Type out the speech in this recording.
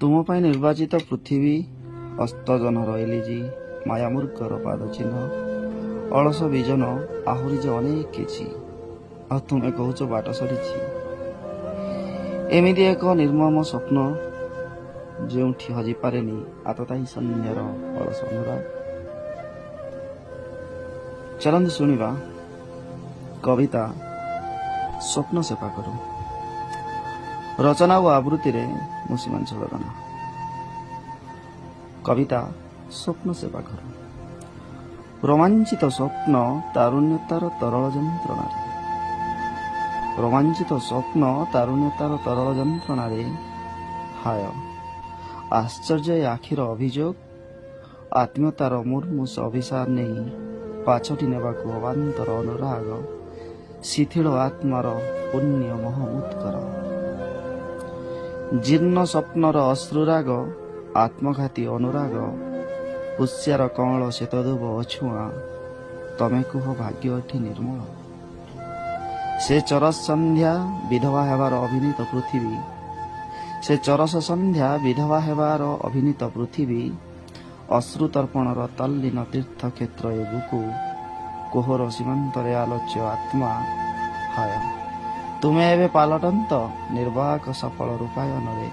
ତୁମ ପାଇଁ ନିର୍ବାଚିତ ପୃଥିବୀ, ଅସ୍ତଜହ୍ନର ଏଲିଜି, ମାୟାମୃଗର ପାଦଚିହ୍ନ, ଅଳସ ବିଜନ, ଆହୁରି ଯେ ଅନେକ କିଛି। ଆଉ ତୁମେ କହୁଛ ବାଟ ସରିଛି। ଏମିତି ଏକ ନିର୍ମମ ସ୍ୱପ୍ନ, ଯେଉଁଠି ହଜିପାରେନି ଆତତାୟୀ ସନ୍ଧ୍ୟାର ଅଳସ ଅନୁରାଗ। ଚାଲନ୍ତୁ ଶୁଣିବା କବିତା ସ୍ୱପ୍ନ ସେପାଖରୁ। ରଚନା ଓ ଆବୃତ୍ତିରେ ମୁଁ ସୀମାଞ୍ଚଳ ରଣା। କବିତା ସ୍ୱପ୍ନ ସେପାଖରୁ। ରୋମାଞ୍ଚିତ ସ୍ୱପ୍ନ ତାରୁଣ୍ୟତାର ତରଳ ଯନ୍ତ୍ରଣାରେ, ରୋମାଞ୍ଚିତ ସ୍ୱପ୍ନ ତାରୁଣ୍ୟତାର ତରଳ ଯନ୍ତ୍ରଣାରେ, ହାୟ ଆଶ୍ଚର୍ଯ୍ୟ ଏ ଆଖିର ଅଭିଯୋଗ, ଆତ୍ମୀୟତାର ମୁର୍ମୁଷ ଅଭିସାର ନେଇ ପାଛୋଟି ନେବାକୁ ଅବାନ୍ତର ଅନୁରାଗ, ଶିଥିଳ ଆତ୍ମାର ପୁଣ୍ୟ ମହମୁତ୍କର। ଜୀର୍ଣ୍ଣ ସ୍ୱପ୍ନର ଅଶ୍ରୁରାଗ, ଆତ୍ମଘାତୀ ଅନୁରାଗ, ପୁଷ୍ୟାର କଅଁଳ ଶେତଦୁବ ଅଛୁଆଁ, ତମେ କୁହ ଭାଗ୍ୟ ଏଠି ନିର୍ମଳ? ସେ ଚରସ ସନ୍ଧ୍ୟା ବିଧବା ହେବାର ଅଭିନୀତ ପୃଥିବୀ, ସେ ଚରସ ସନ୍ଧ୍ୟା ବିଧବା ହେବାର ଅଭିନୀତ ପୃଥିବୀ, ଅଶ୍ରୁତର୍ପଣର ତଲ୍ଲୀନ ତୀର୍ଥକ୍ଷେତ୍ର ଏ ବୁକୁ, କୋହର ସୀମାନ୍ତରେ ଆଲୋଚ୍ୟ ଆତ୍ମା। ହାୟ, ତୁମେ ଏବେ ପାଲଟନ୍ତ ନିର୍ବାକ ସଫଳ ରୂପାୟନରେ।